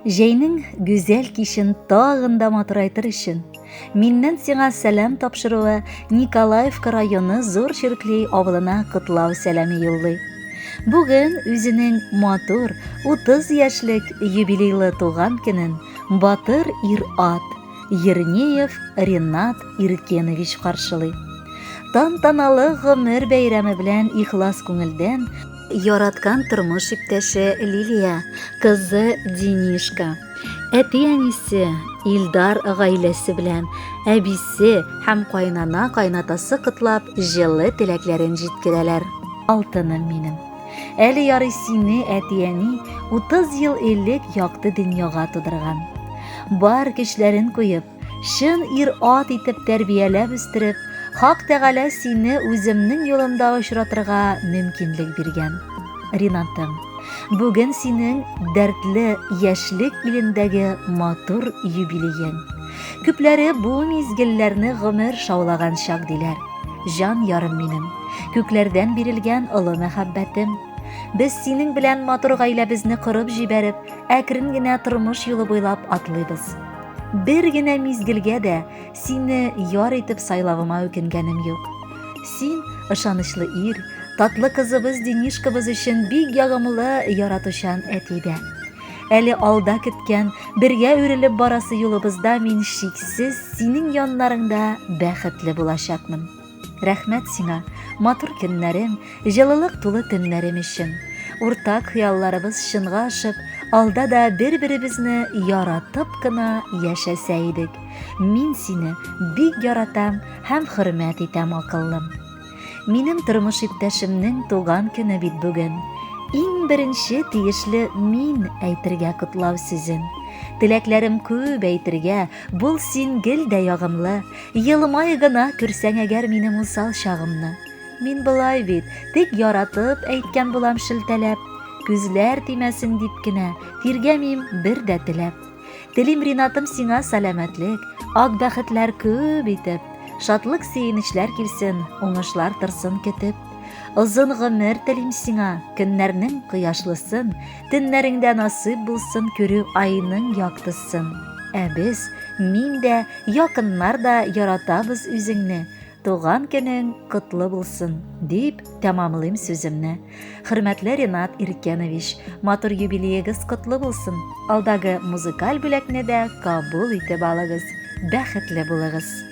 Җәйнең гүзәл кичен тагын да матурайтыр өчен, миннән сиңа сәлам тапшыруы Николаевка районы Зур Чиркли авылына котлау сәламе юллый. Бүген үзенең матур 30 яшьлек юбилейлы туган көнен батыр ир-ат Ернеев Ренат Иркенович каршылый. Тантаналы гомер бәйрәме белән ихлас күңелдән яраткан тормыш иптәше Лилия, кызы Денишка, әти-әнисе Илдар гаиләсе белән әбисе һәм кайнана-кайнатасы котлап җылы теләкләрен җиткерәләр. Алтыным минем. Әле ярый сине әти-әни 30 ел элек якты дөньяга тудырган. Бар көчләрен куеп, чын ир-ат итеп тәрбияләп үстереп, Хак Тәгалә сине үземнең юлымда очратырга мөмкинлек биргән. Ринатым, бүген синең дәртле яшьлек илендәге матур юбилеең. Күпләре бу мизгелләрне гомер шаулаган чак диләр. Җан ярым минем, күкләрдән бирелгән олы мәхәббәтем. Без синең белән матур гаиләбезне корып җибәреп, әкрен генә тормыш юлы буйлап атлыйбыз. Бер генә мизгелгә дә сине яр итеп сайлавыма үкенгәнем юк. Син ышанычлы ир, татлы кызыбыз Денишкабыз өчен бик ягымлы, яратучан әти дә. Әле алда көткән, бергә үрелеп барасы юлыбызда мин шиксез синең яннарыңда бәхетле булачакмын. Рәхмәт сиңа, матур көннәрем, җылылык тулы төннәрем өчен. Уртак хыялларыбыз чынга ашып, алда да бер-беребезне яратып кына яшәсә идек. Мин сине бик яратам һәм хөрмәт итәм, акыллым. Минем тормыш иптәшемнең туган көне бит бүген. Иң беренче тиешле мин әйтергә котлау сүзен. Теләкләрем күп әйтергә, бул син гел дә ягымлы, елмай гына күрсәң әгәр минем усал чагымны. Мин болай бит, тик яратып әйткән булам шелтәләп, күзләр тимәсен дип кенә, тиргәмим бер дә теләп. Телим, Ринатым, сиңа сәламәтлек, ак бәхетләр күп итеп, шатлык-сөенечләр килсен, уңышлар торсын көтеп. Озын гомер телим сиңа, көннәрнең кояшлысын, төннәреңдә насыйп булсын күрү айның яктысын. Ә без, мин дә, якыннар да яратабыз үзеңне, Туган көнең котлы булсын, дип тәмамлыйм сүземне. Хөрмәтле Ренат Иркенович, матур юбилеегыз котлы булсын. Алдагы музыкаль бүләкне дә кабул итеп алыгыз. Бәхетле булыгыз.